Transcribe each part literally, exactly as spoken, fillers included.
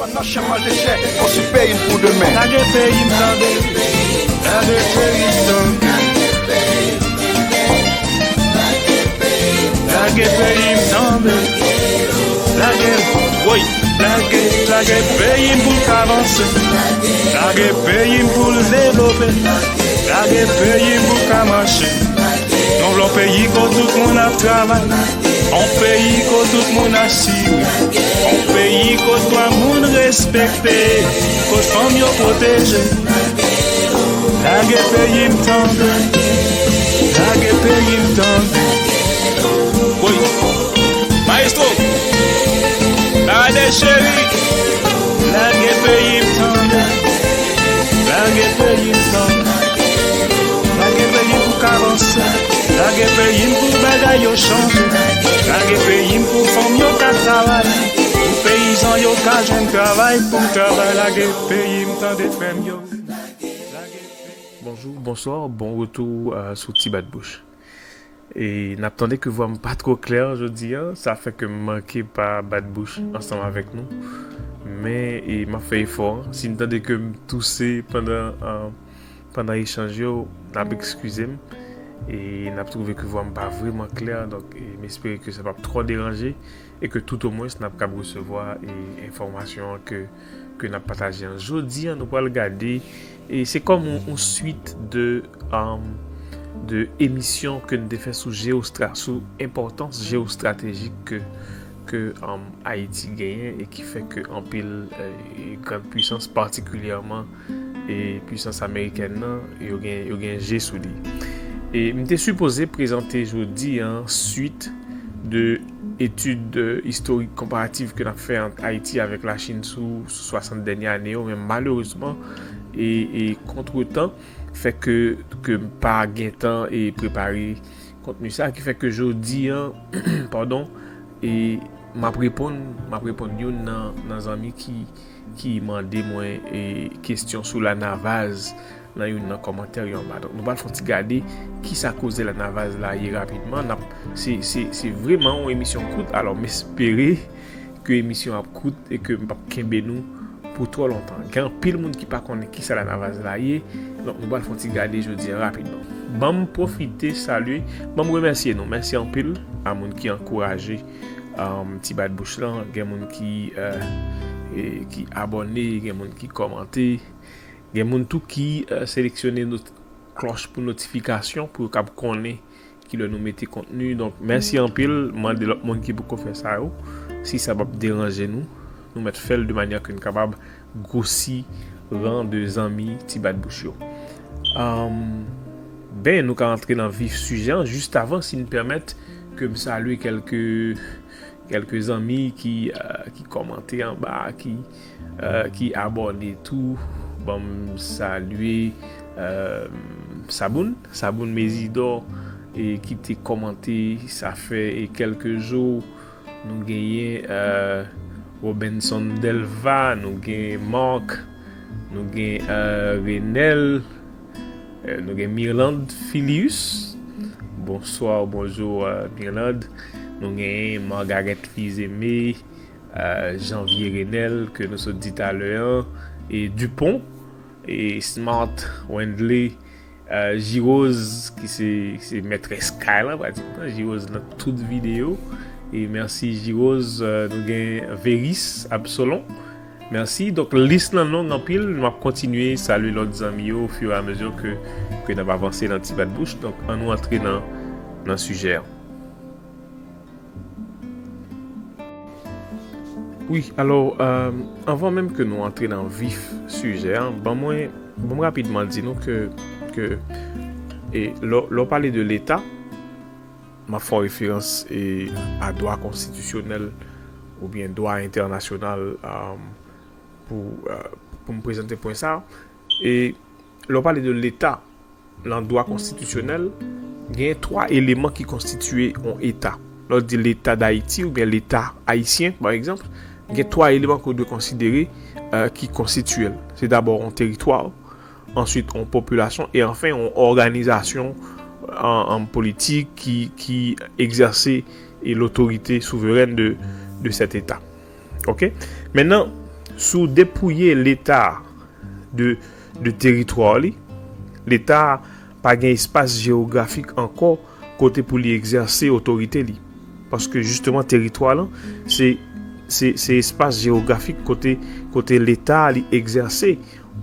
Nan chan manje chè, konstwi peyi m pou demen. Lage peyi m tande, lage peyi m tande. Lage peyi m tande, lage, woy, lage, lage peyi m pou l ka vanse. Lage peyi m pou l devlope. Lage peyi m pou l ka mache. Nou vle yon peyi kote tout moun ap travay. Yon peyi kote tout moun asire. Yon peyi kote dwa moun respekte. Kote fanm yo pwoteje. Lage peyi m tande. Lage peyi m tande. Woy. Maestro. Lage cheri. Lage peyi m tande. Lage peyi m tande. Lage peyi m pou ka vanse. Lage peyi m pou bagay yo chanje. Lage peyi m pou fanm yo ka travay. Pou peyizan yo ka jwenn travay. Pou travay lage peyi m tande frè m yo. Bonjou, bonswa, bon retou euh, sou Ti Bat Bouch. E n ap tande ke vwa m pa twò klè jodi a, sa fè ke m manke pa bat bouch ansanm avèk nou. Men e m ap fè efò. Si n tande ke m touse pandan, euh, pandan echanj yo, n ap eskize m. E n ap twouve ke vwa m pa vrèman klè, donk e m espere ke sa p ap twò deranje e ke toutomwens n ap kab resevwa e enfòmasyon an ke, ke n ap pataje an. Jodi a, nou pral gade, e se kòm yon, yon swit de, um, de emisyon ke n te fè sou jeostra-, sou enpòtans jewostratejik ke, ke, um, Ayiti genyen e ki fè ke anpil, e, e, grann pwisans, patikilyèman, e, pwisans amerikèn nan, yo gen, yo gen je sou li. E m te sipoze prezante jodi a swit de etid, e, istorik konparatif ke n ap fè ant Ayiti avèk Lachin sou, sou swasant dènye ane yo, men malerezman, e, e kontretan fè ke, ke m pa gen tan e prepare kontni sa, ki fè ke jodi a, padon, e m ap reponn, m ap reponn youn nan, nan zanmi ki, ki mande mwen e kesyon sou lanavaz nan youn nan kòmantè yo anba. Donk, nou pral fè yon ti gade kisa koze lanavaz la ye rapidman. N ap, se, se, se vrèman yon emisyon kout, alò m espere ke emisyon ap kout e ke m p ap kenbe nou pou twò lontan. Gen anpil moun ki pa konnen kisa lanavaz la ye, donk nou pral fè yon ti gade jodi a rapidman. Ban m pwofite salye, ban m remèsye nou. Mèsi anpil a moun ki ankouraje, um, Ti Bat Bouch lan. Gen moun ki, euh, e, ki abòne, gen moun ki kòmante, gen moun tou ki, euh, seleksyone not-, klòch pou notifikasyon pou yo kab konnen kilè nou mete kontni. Donk, mèsi anpil. Mande lòt moun ki poko fè sa yo. Si sa p ap deranje nou, nou mèt fè l de manyè ke n kapab gwosi ran de zanmi Ti Bat Bouch yo. Anm, ben, nou ka antre nan vif sijè an. Jis avan, si n pèmèt ke m salye kèlke kèlke zanmi ki, euh, ki kòmante anba, ki, euh, ki abòne tou. Ban m salye, euh, Saboun, Saboun Mezidò, e ki te kòmante, sa fè, e, kèlke jou. Nou genyen, euh, Robinson Delva, nou gen Mark, nou gen, euh, Renel, euh, nou gen Mirlande Filius. Bonswa, bonjou, euh, Mirlande. Nou genyen Margaret Fils-Aimé, euh, Janvier Renel, ke nou sot di talè an, e Dupont, e Smart Wendley, euh, Jirose, ki se, se mètrès kay lan, pratikman. Jirose nan tout videyo. E mèsi, Jirose. Euh, nou gen Veris Absolon. Mèsi. Donk, lis lan long anpil. M ap kontinye salye lòt zanmi yo ofiramezu ke, ke n ap avanse nan Ti Bat Bouch. Donk, ann nou antre nan, nan sijè an. Wi, alò, euh, anvan menm ke nou antre nan vif sijè an, ban mwen, ban mwen rapidman di nou ke, ke, e, lè, lè w pale de Leta, m ap fè yon referans, e, a dwa konstitisyonèl oubyen dwa entènasyonal, euh, pou, euh, pou m prezante pwen sa. E lè w pale de Leta, nan dwa konstitisyonèl, gen twa eleman ki konstitye yon Eta. Lè w di Leta Dayiti oubyen Leta ayisyen, pa egzanp, gen twa eleman ke w dwe konsidere, euh, ki konstitye l. Se dabò yon teritwa, answit yon popilasyon, e anfen yon òganizasyon, an, an politik ki, ki egzèse, e, lotorite souverèn de, de sèt Eta. Oke? Mentnan, Si w depouye Leta de, de teritwa li, Leta pa gen espas jewografik ankò kote pou li egzèse otorite li. Paske jisteman teritwa lan, se, se, se espas jewografik kote, kote Leta li egzèse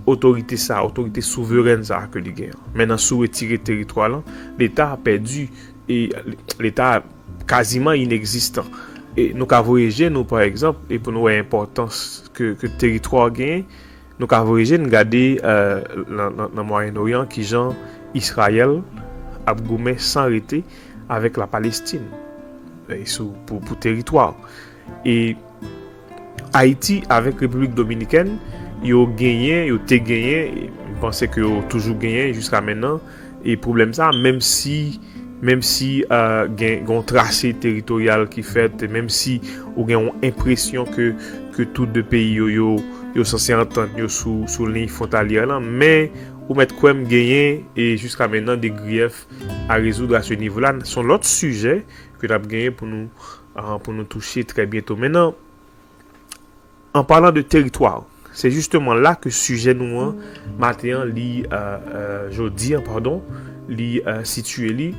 otorite sa, otorite souverèn sa ke li gen an. Mentnan, si w retire teritwa lan, Leta a pèdi, e Leta kaziman inegzistan. E nou ka voye je nou, pa egzanp, e pou nou wè enpòtans ke, ke teritwa genyen, nou ka voye je n gade, euh, nan, nan, nan Mwayen Oryan, kijan Izrayèl ap goumen san rete avèk Lapalestin, e sou, pou, pou teritwa. E Ayiti avèk Repiblik Dominikèn, yo genyen, yo te genyen, e m panse ke yo toujou genyen jiska mentnan, e pwoblèm sa, menm si, menm si, euh, gen, gen yon trase teritoryal ki fèt, menm si ou gen yon enpresyon ke, ke tou de peyi yo, yo, yo sanse antann yo sou, sou liy fwontalyè lan, men ou mèt kwè m genyen, e jiska mentnan, de griyèf a rezoud a se nivo la. Se yon lòt sijè ke n ap genyen pou nou, euh, pou nou touche trè byento. Mentnan, an palan de teritwa, se jisteman la ke sijè nou an maten an, li, euh, euh, jodi an, padon, li, euh, sitiye li.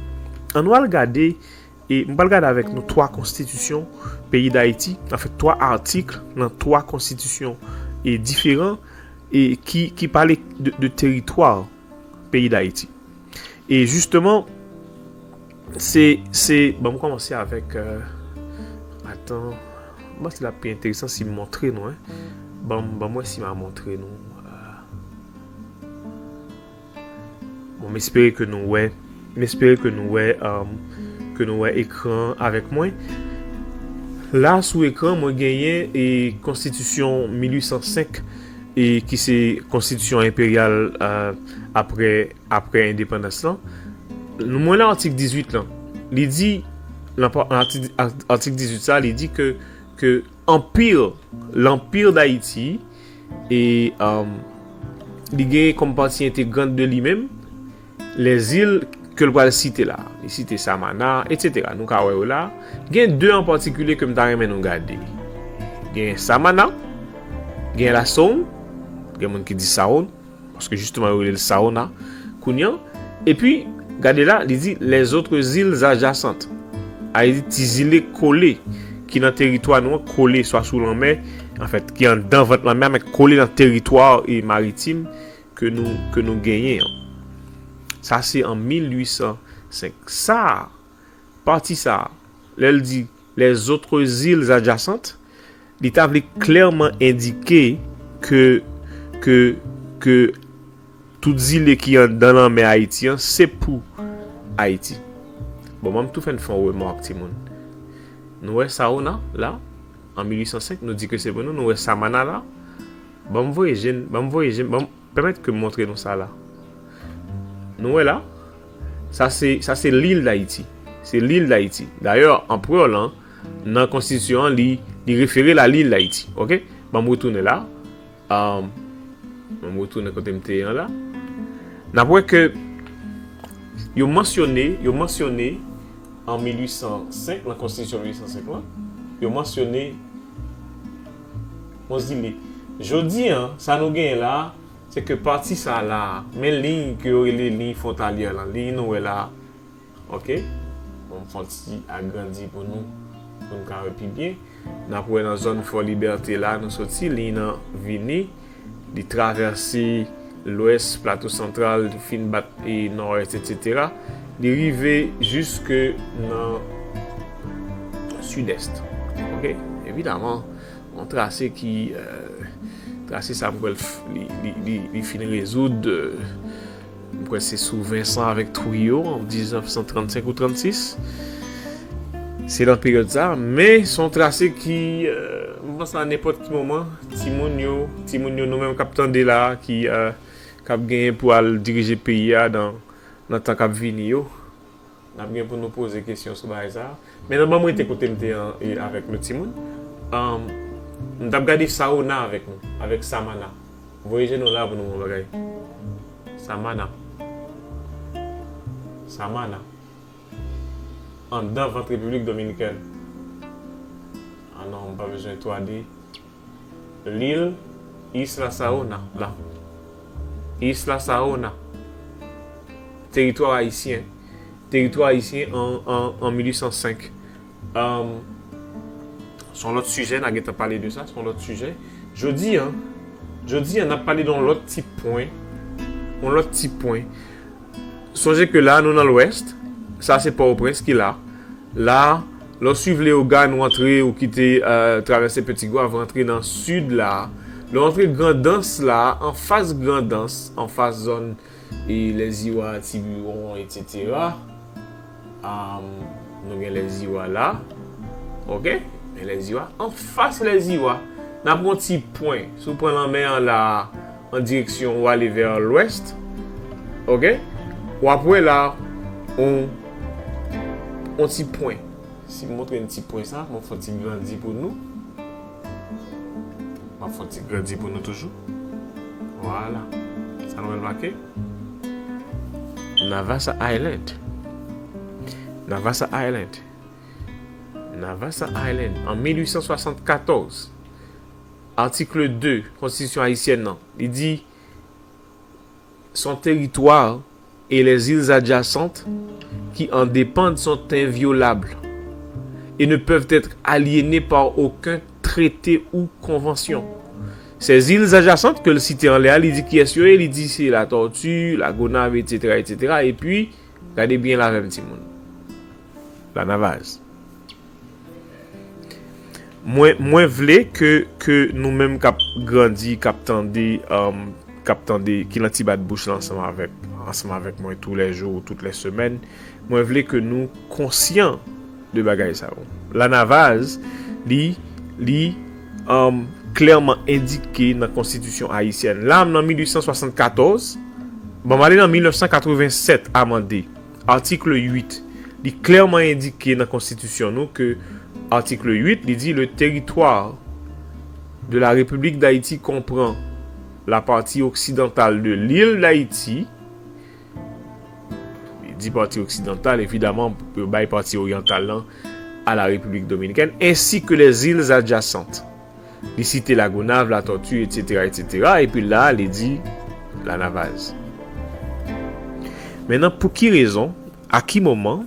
Ann nou al gade, e m pral gade avèk nou twa konstitisyon peyi Dayiti, anfèt, twa atik nan twa konstitisyon e diferan, e ki, ki pale de, de teritwa peyi Dayiti. E jisteman, se, se, ban m kòmanse avèk, euh, atan, m panse l ap pi enteresan si m montre nou, hein. Ban m, ban m wè si m a montre nou, euh, bon, m espere ke nou wè, m espere ke nou wè, euh, ke nou wè ekran avèk mwen. La, sou ekran, mwen genyen e konstitisyon mil uit san senk, e ki se konstitisyon enperyal, euh, apre, apre endepandans lan. Mwen nan atik dizuit lan, li di, nan pa, nan atik, atik dizuit sa, li di ke, ke anpir, lanpir Dayiti, e, um, li gen kòm pati entegrant de li menm, lèzil ke l pral site la. Li site Samana, etsetera. Nou ka wè yo la. Gen de an patikilye ke m ta renmen nou gade. Gen Samana, gen Lason, gen moun ki di Saon, paske jisteman yo rele l Saona kounye an. Epi, gade la, li di les autres îles adjacentes. A, li di ti zile kole ki nan teritwa nou an, kole swa sou lanmè, anfèt, ki anndan vant lanmè a, men kole nan teritwa e maritim ke nou, ke nou genyen an. Sa se an mil uit san senk. Sa, pati sa, lè l di les autres îles adjacentes, li ta vle klèman endike ke, ke, ke tout zile ki anndan lanmè Ayiti an, se pou Ayiti. Bon, mwen m tou fè n fè yon remak, timoun. Nou wè Saona, la, an mil uit san senk, nou di ke se pou nou, nou wè Samana, la. Ban m voye je n, ban m voye je n, ban m, pèmèt ke m montre nou sa, la. Nou wè, la, sa se, sa se lil Dayiti. Se lil Dayiti. Dayè, anperè, la, nan konstitisyon an, li, li refere l a lil Dayiti. Oke? Ban m retounen la. Um, ban m retounen kote m te ye an la. N ap wè ke yo mansyone, yo mansyone an mil uit san senk, nan konstitisyon mil uit san senk lan, yo mansyone yon zile. Jodi an, sa nou genyen la, se ke pati sa la, men liy ke yo rele liy fwontalyè lan, liy nou wè la, oke? Bon, m fè yon ti agrandi pou nou, pou n ka wè pi byen. N ap wè nan zòn Fò Libète la, nou soti, liy nan vini, li travèse lwès, Plato Santral, li fin bat e nò-ès, etsetera. Li rive jiske nan sidès. Oke? Evidaman, yon trase ki, euh, trase sa m kwè l f-, li, li, li, li fin rezoud, euh, m kwè se sou Vincent avèk Trouillot an diznèf san trannsenk ou trannsis. Se nan peryòd sa, men se yon trase ki, euh, m panse a nenpòt ki moman, timoun yo, timoun yo, nou menm k ap tande la, ki, euh, k ap genyen pou al dirije peyi a nan, nan tan k ap vini yo. N ap gen pou nou poze kesyon sou bagay sa. Men nan ban m rete kote m te an, e avèk lòt timoun. Anm, m t ap gade Saona avèk nou, avèk Samana. Voye je nou la pou nou wè yon bagay. Samana. Samana. Anndan vant Repiblik Dominikèn. Ah non, m pa bezwen twa D. Lil Isla Saona, la. Isla Saona. Teritwa ayisyen. Teritwa ayisyen an, an, an mil uit san senk. Um, se yon lòt sijè, n a gentan pale de sa, se yon lòt sijè. Jodi a, jodi a, n ap pale de yon lòt ti pwen. Yon lòt ti pwen. Sonje ke la, nou nan lwès. Sa, se Pòtoprens ki la. La, lè w swiv Leyogàn, ou antre, ou kite, euh, travèse Petit Goâve, ou antre nan sid la. Lè w antre Grandans la, anfas Grandans, anfas zòn e Lèziwa, Tibiwon, etsetera. Am, nou gen Lèziwa la. Oke? Men Lèziwa, anfas Lèziwa, n ap yon ti pwen. Si w pran lanmè an la, an direksyon ou ale vè lwès, oke? W ap wè la, on, on ti pwen. Si m montre n ti pwen sa, m ap fè ti grandi pou nou. M ap fè ti grandi pou nou toujou. Vwala. Sa nou wè l make? Navassa Island. Navassa Island. Navassa Island. An mil uit san swasannkatòz, atik de konstitisyon ayisyèn nan, li di, son territoire et les îles adjacentes qui en dépendent sont inviolables et ne peuvent être aliénées par aucun traité ou convention. Ces îles adjacentes ke l site anlè a, li di kiyès yo ye, li di se Latòti, Lagonav, etsetera, etsetera. Epi, gade byen la avè m, timoun. Lanavaz. Mwen, mwen vle ke, ke nou menm k ap grandi, k ap tande, um, k ap tande, ki nan ti bat bouch la ansanm avèk, ansanm avèk mwen toulèjou, tout lè semèn, mwen vle ke nou konsyan de bagay sa yo. Lanavaz, li, li, um, klèman endike nan konstitisyon ayisyèn. La, m nan mil uit san swasannkatòz, bon, m ale nan mil nèf san katrevennsèt amande. Atik uit, li klèman endike nan konstitisyon nou ke atik uit, li di, le territoire de la République d'Haïti comprend la partie occidentale de l'île d'Haïti. Li di pati oksidantal, evidaman, yo bay pati oryantal lan a la République dominicaine, ainsi que les îles adjacentes. Li site Lagonav, Latòti, etsetera, etsetera. Epi la, li di Lanavaz. Mentnan, pou ki rezon, a ki moman,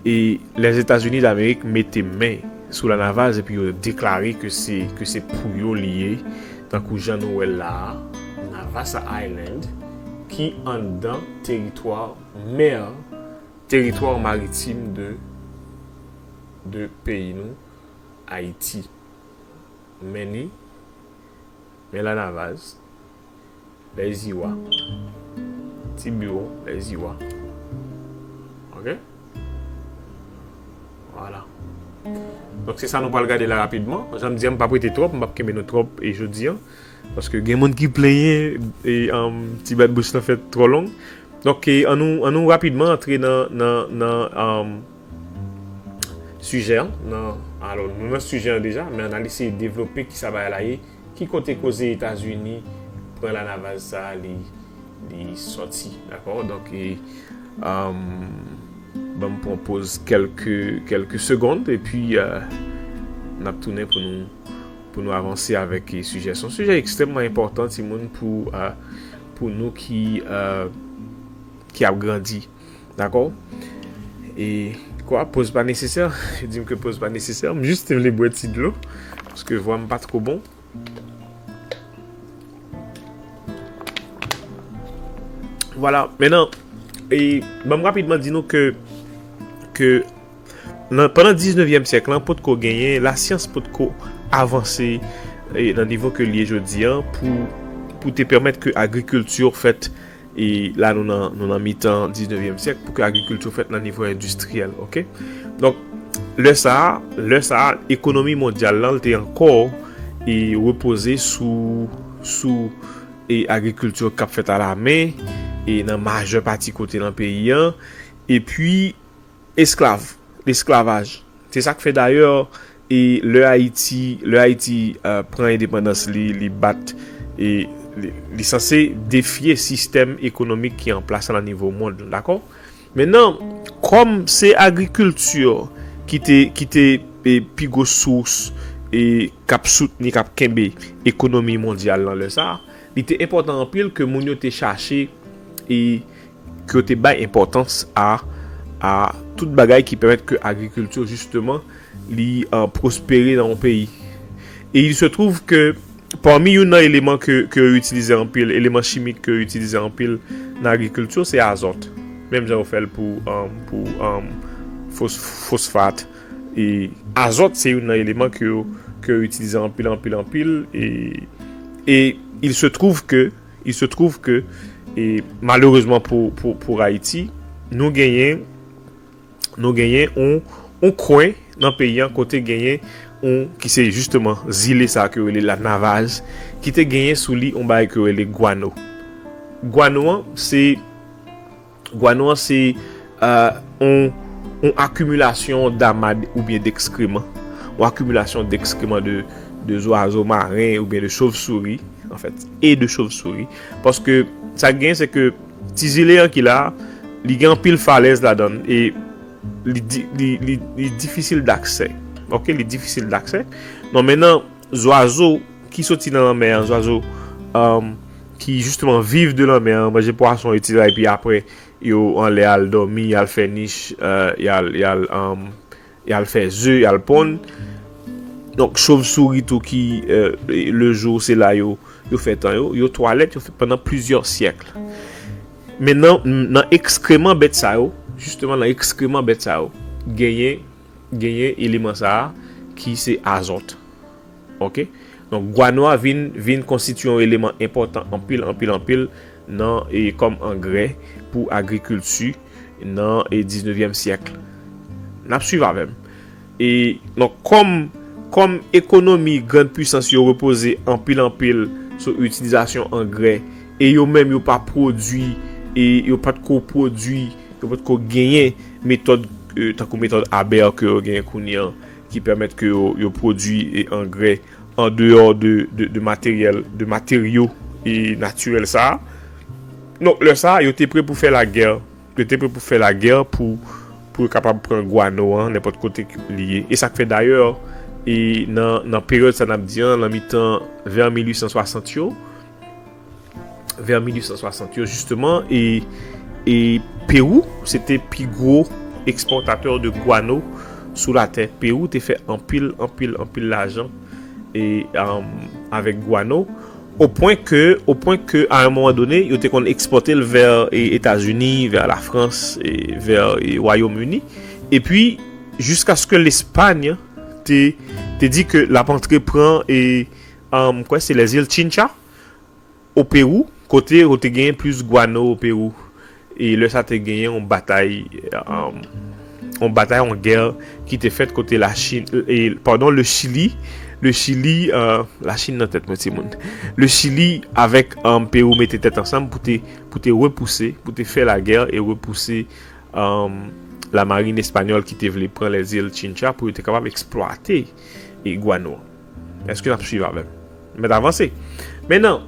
e Lèzetazini Damerik mete men sou Lanavaz epi yo deklare ke se, ke se pou yo li ye, tankou jan nou wè l la a, Navassa Island, ki anndan teritwa mè, teritwa maritim de, de peyi nou, Ayiti. Men ni, men Lanavaz, Lèziwa, Tibiwon, Lèziwa. Oke? Vwala. Donk, se sa nou pral gade la rapidman. Jan m di a, m p ap rete twòp, m p ap kenbe nou twòp e jodi a. Paske gen moun ki plenyen e, um, ti bat bouch lan fèt twò long. Donk, e, ann nou, ann nou rapidman antre nan, nan, nan, um, sijè an. Nan, alò, nou nan sijè an deja, men ann al eseye devlope kisa bagay la ye. Ki kote koze Etazini pran Lanavaz sa a, li, li sòti, dakò? Donk, e, um, ban m pran poz kèlke, kèlke segonn, epi, euh, n ap tounen pou nou, pou nou avanse avèk, e, sijè. Se yon sijè ekstrèmman enpòtan, timoun, pou, euh, pou nou ki, euh, ki ap grandi. Dakò? E kwa, poz pa nesesè? Di m ke poz pa nesesè. M jis te vle bwè ti dlo, paske vwa m pa twò bon. Vwala. Mentnan, e, ban m rapidman di nou ke, ke nan, pandan diznevyèm syèk lan, potko genyen, lasyans potko avanse, e, nan nivo ke l ye jodi a, pou, pou te pèmèt ke agrikilti fèt, e la nou nan, nou nan mitan diznevyèm syèk, pou ke agrikilti fèt nan nivo endistriyèl, oke? Donk, lè sa a, lè sa a, ekonomi mondyal lan, l te ankò, e, repoze sou, sou, e, agrikilti k ap fèt alamen, e nan majè pati kote nan peyi an, epi esklav, lesklavaj. Se sa k fè dayè, e lè Ayiti, lè Ayiti, euh, pran endepandans li, li bat, e li, li sanse defye sistèm ekonomik ki an plas nan nivo mond, dakò? Mentnan, kòm se agrikilti ki te, ki te, e, pi gwo sous, e k ap soutni, k ap kenbe ekonomi mondyal nan lè sa a, li te enpòtan anpil ke moun yo te chache e ke yo te bay enpòtans a, a tout bagay ki pèmèt ke agrikilti, jisteman, li, euh, pwospere nan yon peyi. E il se trouve que parmi youn nan eleman ke, ke yo itilize anpil, eleman chimik ke yo itilize anpil nan agrikilti, se azòt. Menm jan yo fè l pou, um, pou, um, fos-, fosfat. E azòt se youn nan eleman ke yo, ke yo itilize anpil, anpil, anpil. E, e il se trouve que, il se trouve que, e malerezman pou, pou, pou Ayiti, nou genyen, nou genyen yon, yon kwen nan peyi an kote genyen yon, ki se jisteman zile sa ke yo rele Lanavaz, ki te genyen sou li yon bagay ke yo rele gwano. Gwano an, se, gwano an se, euh, yon, yon akimilasyon damad oubyen dekskreman. Yon akimilasyon dekskreman de, de zwazo maren oubyen de chovsouris, anfèt, e de chovsouris. Paske sa k genyen, se ke ti zile an ki la, li gen anpil falèz ladan l, e li di-, li, li, li difisil daksè. Oke, li difisil daksè. Non, mennan, zwazo ki soti nan lanmè an, zwazo, um, ki jisteman viv de lanmè an, manje pwason, etsetera, epi apre, yo anlè al dòmi, y al fè nich, euh, y al, y al, um, y al fè ze, y al ponn. Donk, chovsouris tou ki, euh, le jou, se la yo, yo fè tan yo, yo twalèt, yo fè pandan plizyè syèk. Men nan, nan ekskreman bèt sa yo, jisteman nan ekskreman bèt sa yo, genyen, genyen eleman sa a ki se azòt. Oke? Donk, gwano a vin, vin konstitye yon eleman enpòtan anpil, anpil, anpil nan, e kòm angrè pou agrikilti nan, e diznevyèm syèk. N ap swiv avè m. E, donk, kòm, kòm ekonomi grann pisans yo repoze anpil, anpil sou itilizasyon angrè, e yo menm yo pa pwodui, e yo pa t ko pwodui, yo pa t ko genyen metòd, e, tankou metòd Aber ke yo genyen kounye an, ki pèmèt ke yo, yo pwodui, e, angrè an deyò de, de, de materyèl, de materyo, e, natirèl sa a. Donk, lè sa a, yo te pre pou fè lagè, yo te pre pou fè lagè pou, pou yo kapab pran gwano an, nenpòt kote k li ye. E sa k fè dayè, e nan, nan peryòd sa n ap di an, nan mitan vè mil uit san swasant yo, vè mil uit san swasant yo, jisteman, e, e Pewou, se te pi gwo ekspòtatè de gwano sou latè. Pewou te fè anpil, anpil, anpil lajan, e, um, avèk gwano, o pwen ke, o pwen ke, a yon moman done, yo te konn ekspòte l vè, e, Etazini, vè Lafrans, e, vè, e, Wayòm Ini. Epi, jiskaske Lespay te, te di ke l ap antre pran, e, um, m kwè se lèzil Chincha, o Pewou, kote yo te genyen plis gwano o Pewou. E lè sa te genyen yon batay, um, yon batay, yon gè ki te fèt kote Lachin, e, padon, le Chili, le Chili, euh, Lachin nan tèt mwen, timoun. Le Chili avèk, um, Pewou mete tèt ansanm pou te, pou te repouse, pou te fè lagè e repouse, um, lamarin espanyòl ki te vle pran lèzil Chincha pou yo te kapab eksplwate, e, gwano an. Èske n ap swiv avè m? Mèt avanse. Mennan,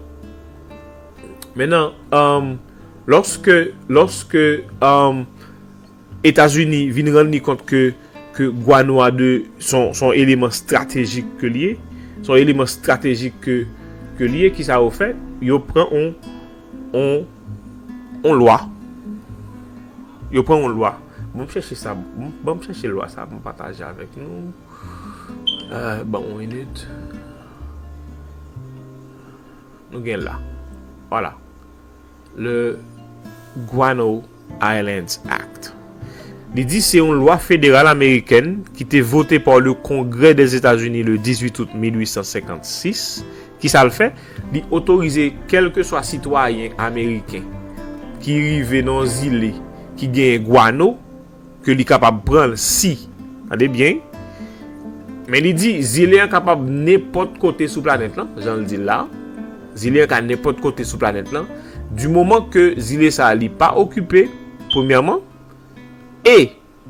mennan, um, lòske, lòske, um, Etazini vin rann li kont ke, ke gwano a de, son, son eleman estratejik ke li ye, son eleman estratejik ke, ke li ye, kisa yo fè? Yo pran on, on, on lwa. Yo pran on lwa. Bon, m chèche sa, bon, bon, m chèche lwa sa, m pataje avèk nou. Euh, ban m yon minit. Nou gen la. Vwala. Le Guano Islands Act. Li di se yon lwa federal amerikèn ki te vote pa le Congrès des États-Unis le dizwit out mil uit san senkannsis. Kisa l fè? Li otorize kèlkeswa sitwayen ameriken ki rive nan yon zile ki genyen gwano, ke li kapab pran l si, tande byen, men li di zile an kapab nenpòt kote sou planèt lan, jan l di l la, zile an ka nenpòt kote sou planèt lan, di moman ke zile sa a li pa okipe, premyèman, e,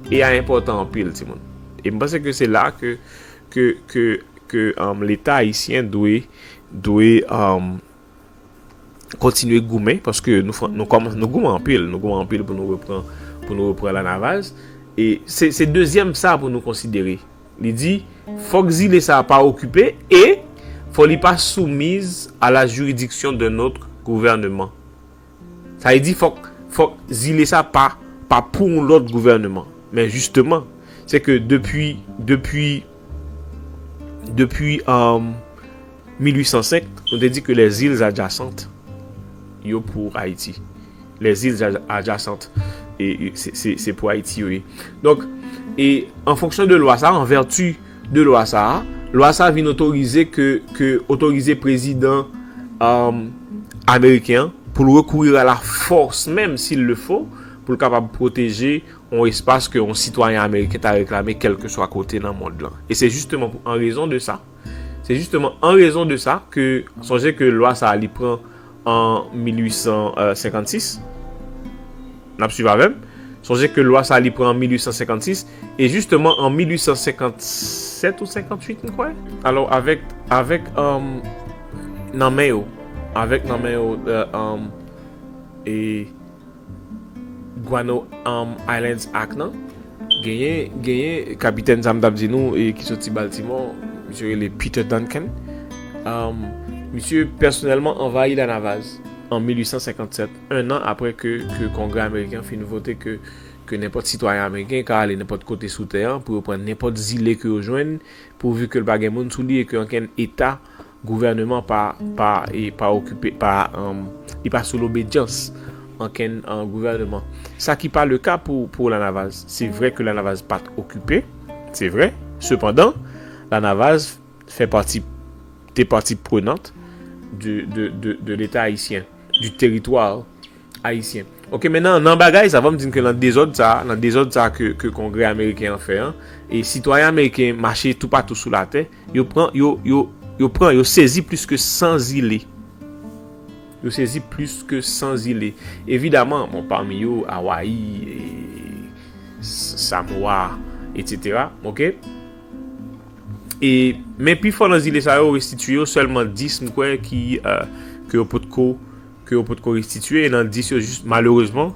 e a enpòtan anpil, timoun. E m panse ke se la ke, ke, ke, ke, um, Leta ayisyen dwe, dwe, um, kontinye goumen, paske nou, fran-, nou kòmanse, nou goumen anpil, nou goumen anpil pou nou repran, pou nou repran Lanavaz. E se, se dezyèm sa pou nou konsidere. Li di, fòk zile sa pa okipe e fò li pa soumise à la juridiction d'un autre gouvernement. Sa vle di fòk, fòk zile sa pa, pa pou yon lòt gouvènman. Men jisteman, se ke depi, depi, depi, um, mil uit san senk, nou te di ke les îles adjacentes, yo pou Ayiti. Les îles adja- adjacentes, e, e, se, se, se pou Ayiti, yo ye. Donk, e, an fonksyon de lwa sa, an vèti de lwa sa, lwa sa vin otorize ke, ke otorize prezidan, um, ameriken an pou l recourir à la force, menm si l le fo, pou l kapab pwoteje yon espas ke yon sitwayen ameriken ta reklame kèlkeswa kote nan mond lan. E se jisteman pou, an rezon de sa, se jisteman an rezon de sa ke, sonje ke lwa sa a li pran an mil uit san senkannsis. N ap swiv avè m. Sonje ke lwa sa a li pran an mil uit san senkannsis. E jisteman an mil uit san senkannsèt ou senkannuit, m kwè. Alò, avèk, avèk, um, nan men yo, avèk nan men yo, euh, um, e Guano, um, Islands Act nan, genyen, genyen kapitèn sa m t ap di nou, e ki soti Baltimore, misye rele Peter Duncan. Um, misye pèsonèlman anvayi Lanavaz an mil uit san senkannsèt, en an apre ke, ke Kongrè ameriken fin vote ke, ke nenpòt sitwayen ameriken ka ale nenpòt kote sou tè an pou yo pran nenpòt zile ke yo jwenn, pouvi ke l pa gen moun sou li e ke ankenn eta, gouvènman pa, pa, e pa okipe, pa, um, li pa sou lobedyans ankenn, um, gouvènman. Sa ki pa le ka pou, pou Lanavaz. Se vre ke Lanavaz pa t okipe, se vre. Sepandan, Lanavaz fè pati, te pati prenant de, de, de, de Leta ayisyen, du teritwa ayisyen. Ok, mentnan, nan bagay sa, fò m di n ke nan dezòd sa, nan dezòd sa ke, ke Kongrè ameriken an fè an, e sitwayen ameriken mache toupatou sou latè, yo pran, yo, yo, yo pran, yo sezi plis ke san zile. Yo sezi plis ke san zile. Evidaman, bon, pami yo, Hawaii, e, S-, Samoa, etsetera. Ok? E, men pifò nan zile sa yo restitiye yo, sèlman dis, m kwè, ki, euh, ke yo potko, ke yo potko restitiye, e nan dis yo, jis, malerezman,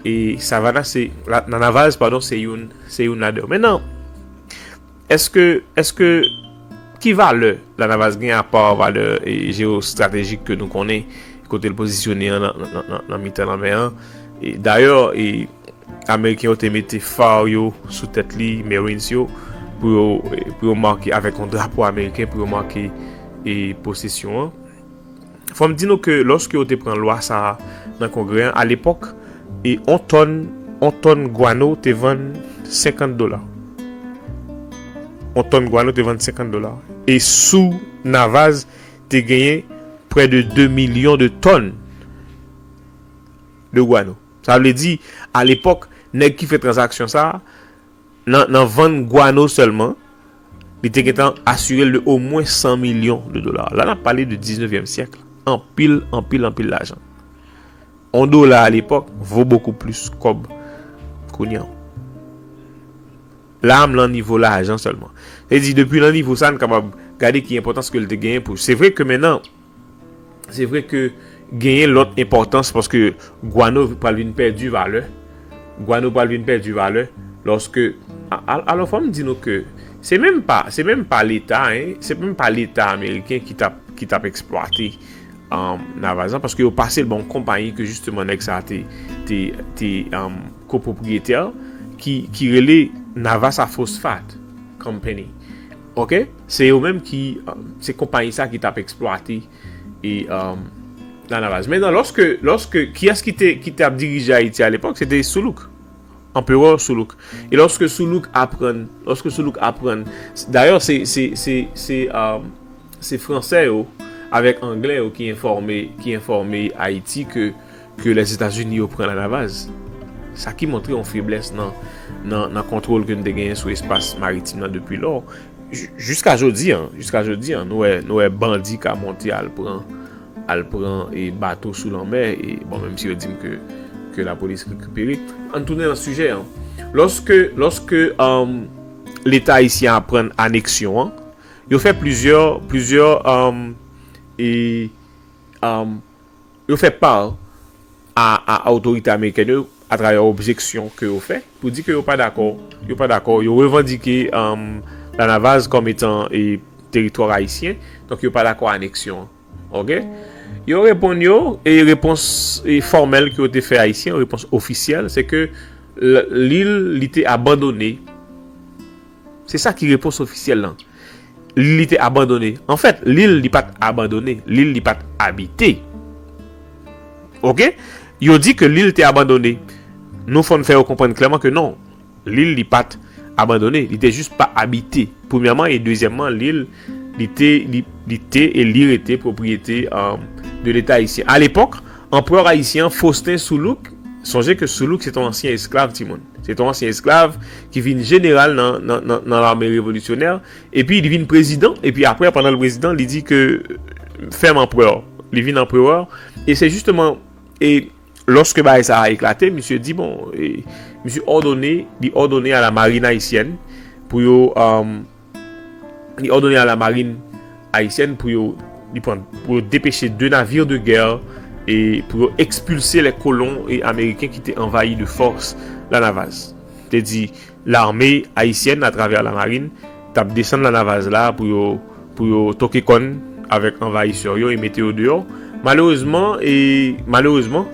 e Savannah, se, la, Nanavaz, padon, se youn, se youn ladan yo. Mentnan, èske, èske, ki valè Lanavaz gen apa valè, e, jewostratejik ke nou konnen, kote l pozisyone an nan, nan, nan, nan mitan lanmè an? E, dayè, e, Ameriken yo te mete far yo sou tèt li, Marines yo, pou yo, pou yo make avèk yon drapo ameriken, pou yo make, e, posesyon an. Fò m di nou ke lòske yo te pran lwa sa a nan Kongrè an, alepòk, e yon tòn, yon tòn gwano te vann senkant dola. Yon tòn gwano te vann senkant dola. E sou Navaz te genyen près de de milyon de tòn de gwano. Sa vle di, alepòk, nèg ki fè tranzaksyon sa a, nan, nan vann gwano sèlman, li te gentan asire l de omwen san milyon de dola. La, n ap pale de diznevyèm syèk. Anpil, anpil, anpil lajan. Yon dola alepòk vo bokou plis kòb kounye a. La, m lan nivo lajan sèlman. Se di, depi nan nivo sa, n kapab gade ki enpòtans ke l te genyen pou. Se vre ke mentnan, se vre ke genyen lòt enpòtans paske gwano pral vin pèdi valè. Gwano pral vin pèdi valè lòske, a-, a-, alò, fò m di nou ke se menm pa, se menm pa Leta, en, se menm pa Leta ameriken ki t ap, ki t ap eksplwate, um, Navaz lan, paske yo pase l ba yon konpayi ke jisteman nèg sa te, te, te, um, kopwopriyetè, ki, ki rele Navassa Phosphate Company. Ok? Se yo menm ki, um, se konpayi sa ki t ap eksplwate e, um, Lanavaz. Mentnan, lòske, lòske, kiyès ki te, ki t ap dirije Ayiti alepòk? Se te Soulouk. Anperè Soulouk. E lòske Soulouk aprann, lòske Soulouk aprann, dayè, se, se, se, se, um, se Fransè yo, avèk Anglè yo ki enfòme, ki enfòme Ayiti ke, ke Lèzetazini yo pran Lanavaz. Sa ki montre yon feblès nan, nan, nan kontwòl ke n te genyen sou espas maritim nan depi lò. J-, jiska jodi an, jiska jodi an, nou wè, nou wè bandi ka monte al pran, al pran, e, bato sou lanmè, e, bon, menm si yo di m ke, ke lapolis rekipere. Ann tounen nan sijè an. Lòske, lòske, um, Leta ayisyen an pran aneksyon an, yo fè plizyè, plizyè, um, e, um, yo fè pa a, a otorite amerikèn yo atravè objeksyon ke yo fè pou di ke yo pa dakò, yo pa dakò, yo revandike, um, Lanavaz kòm etan e teritwa ayisyen, donk yo pa dakò aneksyon an. Oke? Yo reponn yo, e repons e fòmèl ke yo te fè Ayisyen, repons ofisyèl, se ke l- lil li te abandone. Se sa ki repons ofisyèl lan. Lil li te abandone. Anfèt, lil li pa t abandone, lil li pa t abite. Oke? Yo di ke lil te abandone. Nou fò n fè yo konprann klèman ke non, lil li pa t abandone, li te jis pa abite. Premyèman, e dezyèmman, lil li te, li, li te e li rete pwopriyete um, de Leta ayisyen. Alepòk, anperè ayisyen an, Faustin Soulouque, sonje ke Soulouque se t on ansyen esklav, timoun. Se t on ansyen esklav ki vin jeneral nan, nan, nan, nan lame revolisyonè, epi li vin prezidan, epi apre, pandan l prezidan, li di ke fèm anperè, li vin anperè, e se jisteman, e lòske bagay sa a eklate, misye di, bon, e, misye òdone, li òdone a la marin ayisyèn pou yo, um, li òdone a la marin ayisyèn pou yo, li pran, pou yo depeche de navires de guerre e pou yo ekspilse les colons e ameriken ki te anvayi de fòs Lanavaz. Te di, lame ayisyèn atravè la marin t ap desann Lanavaz la pou yo, pou yo toke kòn avèk anvayisè yo e mete yo deyò. Malerezman, e malerezman,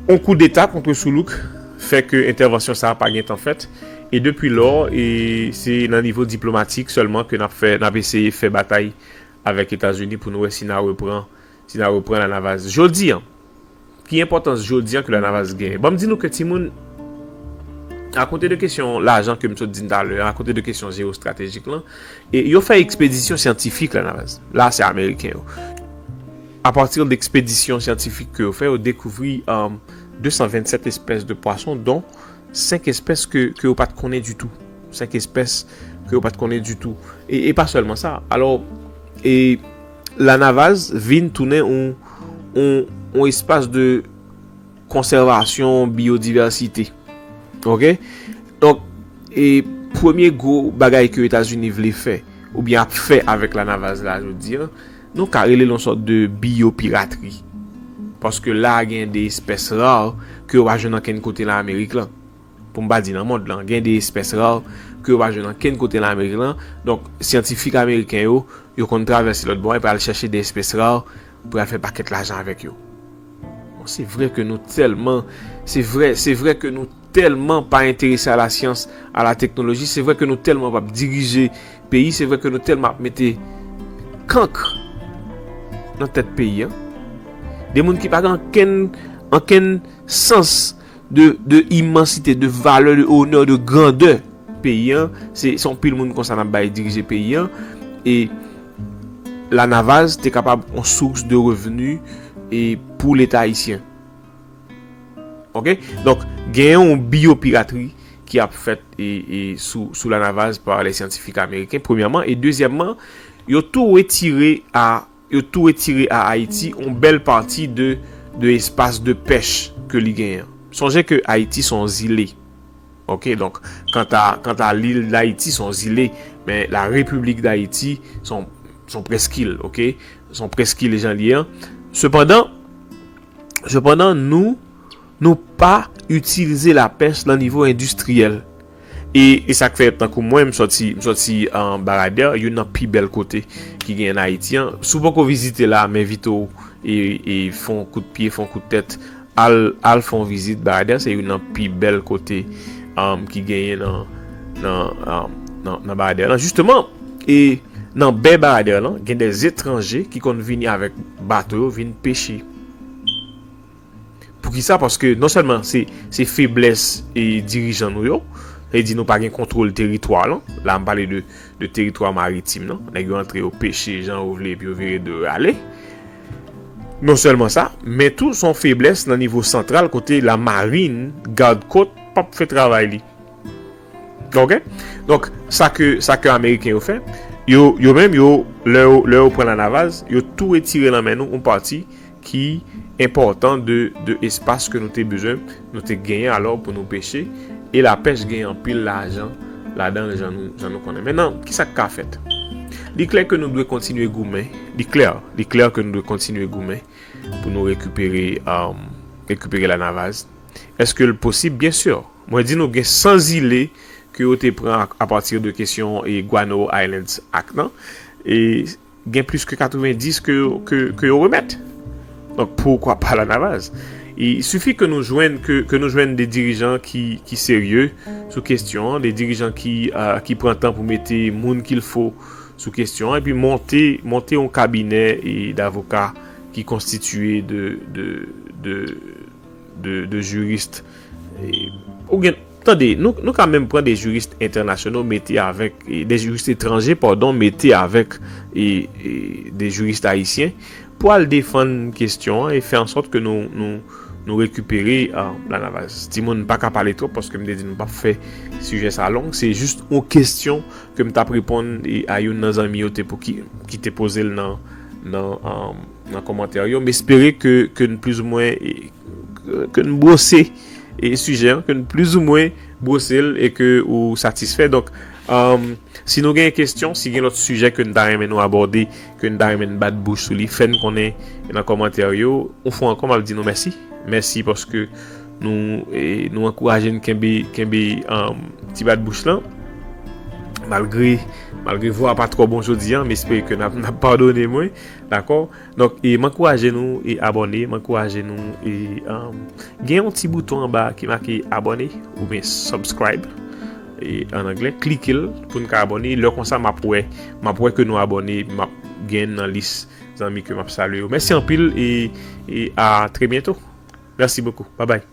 on koudeta kont Soulouque fè ke entèvansyon sa a pa gentan fèt. E depi lò, e se nan nivo diplomatik sèlman ke n ap fè, n ap eseye fè batay avèk Etazini pou nou wè si n a repran, si n a repran Lanavaz. Jodi an, ki enpòtans jodi an ke Lanavaz genyen? Ban m di nou ke timoun, akote de kesyon lajan ke m sot di n talè, akote de kesyon jewestratejik lan, e yo fè ekspedisyon syantifik Lanavaz. La, se Ameriken yo. Apati de ekspedisyon syantifik ke yo fè, yo dekouvri um, de san vennsèt espès de pwason, don senk espès ke, ke yo pa t konnen ditou. Senk espès ke yo pa t konnen ditou. E, e pa sèlman sa. Alò, e Lanavaz vin tounen yon, yon, yon espas de konsèvasyon biyodivèsite. Oke? Donk, e premye gwo bagay ke Etazini vle fè, oubyen ap fè avèk Lanavaz la jodi an, nou ka rele l yon sòt de biyopiratri. Paske la gen de espès ra ke yo pa jwenn ankenn kote nan Amerik lan. Pou m pa di nan mond lan, gen de espès ra ke yo pa jwenn ankenn kote nan Amerik lan. Donk, syantifik ameriken yo, yo konn travèse lòt bò epi al chèche de espès ra pou y al fè pakèt lajan avèk yo. Bon, se vre ke nou tèlman, se vre, se vre ke nou tèlman pa enterese a la syans, a la teknoloji, se vre ke nou tèlman p ap dirije peyi, se vre ke nou tèlman ap mete kank nan tèt peyi an. De moun ki pa gen ankenn, ankenn sans de, de imansite, de valè, de onè, de grandè peyi an. Se, se yon pil moun konsa n ap bay dirije peyi an. E Lanavaz te kapab yon sous de revni e pou Leta ayisyen. Oke? Donk, genyen yon biyopiratri ki ap fèt e, e sou, sou Lanavaz pa lè syantifik ameriken, premyèman. E dezyèmman, yo tou retire a, yo tou retire a Ayiti yon bèl pati de, de espas de pèch ke li genyen. Sonje ke Ayiti se yon zile. Oke? Donk, kanta, kanta lil Dayiti se yon zile, men la Repiblik Dayiti se yon, se yon preskil, oke? Se yon preskil jan li ye an. Sepandan, sepandan, nou, nou pa itilize lapèch nan nivo endistriyèl. E, e sa k fè, tankou mwen, m sòti, m sòti an Baradè, youn nan pi bèl kote ki genyen an Ayiti an. Si w poko vizite la, m envite w e, e fè yon kout pye, fè yon kout tèt, al, al fè yon vizit Baradè. Se youn nan pi bèl kote um, ki genyen nan, nan, um, nan, nan Baradè lan. Jisteman, e nan bè Baradè lan, gen de etranje ki konn vini avèk bato yo, vin peche. Poukisa? Paske non sèlman se, se feblès e dirijan nou yo, sa vle di nou pa gen kontwòl teritwa lan. La, m pale de, de teritwa maritim nan. Nèg yo antre, yo peche jan yo vle, epi yo vire do yo ale. Non sèlman sa, men tou se yon feblès nan nivo santral kote lamarin, gad kot, p ap fè travay li. Oke? Donk, sa ke, sa ke Ameriken yo fè, yo, yo menm, yo, lè yo, lè yo pran Lanavaz, yo tou retire nan men nou yon pati ki enpòtan de, de espas ke nou te bezwen, nou te genyen alò pou nou peche, e lapèch genyen anpil lajan ladan l jan nou, jan nou konnen. Mentnan, kisa k ka fèt? Li klè ke nou dwe kontinye goumen, li klè, li klè ke nou dwe kontinye goumen pou nou rekipere, um, rekipere Lanavaz. Èske l posib? Byen si. Mwen di nou gen san zile ke yo te pran apati de kesyon e Guano Islands Act nan, e gen plis ke katrevendis ke, ke, ke yo remèt. Donk, poukwa pa Lanavaz? Il sifi ke nou jwenn, ke, ke nou jwenn de dirijan ki, ki serye sou kesyon an, de dirijan ki, uh, ki pran tan pou mete moun kil fo sou kesyon an, epi monte, monte yon kabinè e davoka ki konstitiye de, de, de, de, de jiris. E, ou gen, tande, nou, nou ka menm pran de jiris entènasyonal mete avèk, e, de jiris etranje, padon, mete avèk e, e, de jiris ayisyen pou al defann kesyon an e fè an sòt ke nou, nou, nou rekipere uh, Lanavaz. Timoun pa ka pale twòp paske m te di nou p ap fè sijè sa long. Se jis yon kesyon ke m t ap reponn e, a youn nan zanmi yo te pou ki, ki te poze l nan, nan, um, nan kòmantè yo. M espere ke, ke n plizoumwen e, ke n bwose e sijè an, ke n plizoumwen bwose l e ke ou satisfè. Donk, um, si nou gen kesyon, si gen lòt sijè ke n ta renmen nou abòde, ke n ta renmen n bat bouch sou li, fè n konnen nan kòmantè yo. Yon fwa ankò, m ap di nou mèsi. Mèsi paske nou, e, nou ankouraje n kenbe, kenbe um, ti bat bouch lan. Malgre, malgre vwa pa twò bon jodi an, m espere ke n ap, n ap padone mwen. Dakò? Donk, e, m ankouraje nou e abòne, m ankouraje nou e um, gen yon ti bouton anba ki make abòne oubyen subscribe e, an anglè. Klike l pou n ka abòne. Lè konsa, m ap wè, m ap wè ke nou abòne, m ap gen nan lis zanmi ke m ap salye yo. Mèsi anpil e, e a trè byento. Merci beaucoup. Bye bye.